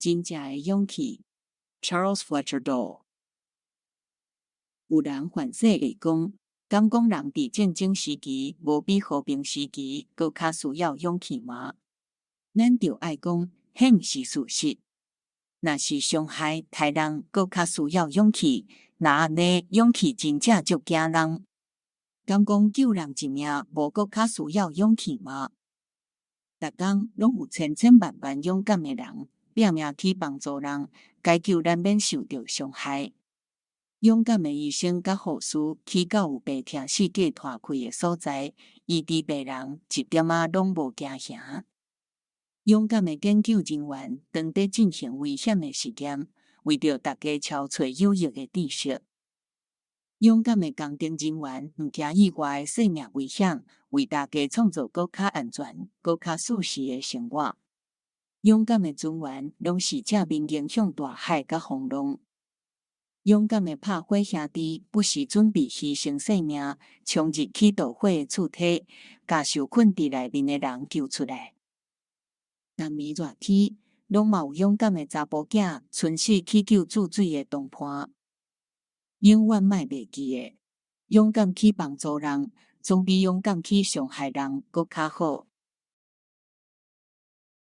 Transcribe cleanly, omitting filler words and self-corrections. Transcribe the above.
真正的勇氣。 Charles Fletcher Dole. 有人反省會講，敢講人佇戰爭時期無比和平時期閣較需要勇氣嗎？咱著愛講，彼毋是事實。若是傷害刣人閣較需要勇氣，若按呢勇氣真正足驚人。敢講救人一命無閣較需要勇氣嗎？逐工攏有千千萬萬勇敢的人，拼命去幫助人，解救咱免受著傷害。勇敢的醫生佮護士去到有病疼四界拖開的所在，醫治病人一點仔攏無驚嚇。勇敢的研究人員當佇進行危險的實驗，為著大家撨揣有益的知識。勇敢的工程人員毋驚意外的生命危險，為大家創造閣較安全、閣較舒適的生活。勇敢的船員攏是正面迎向大海佮風浪。勇敢的拍火兄弟不時準備犧牲性命，衝入去著火的厝體，共受困佇內面的人救出來。逐暝熱天，攏嘛有勇敢的查埔囝，親死去救注水的同伴。永遠莫袂記得，勇敢去幫助人，總比勇敢去傷害人閣較好。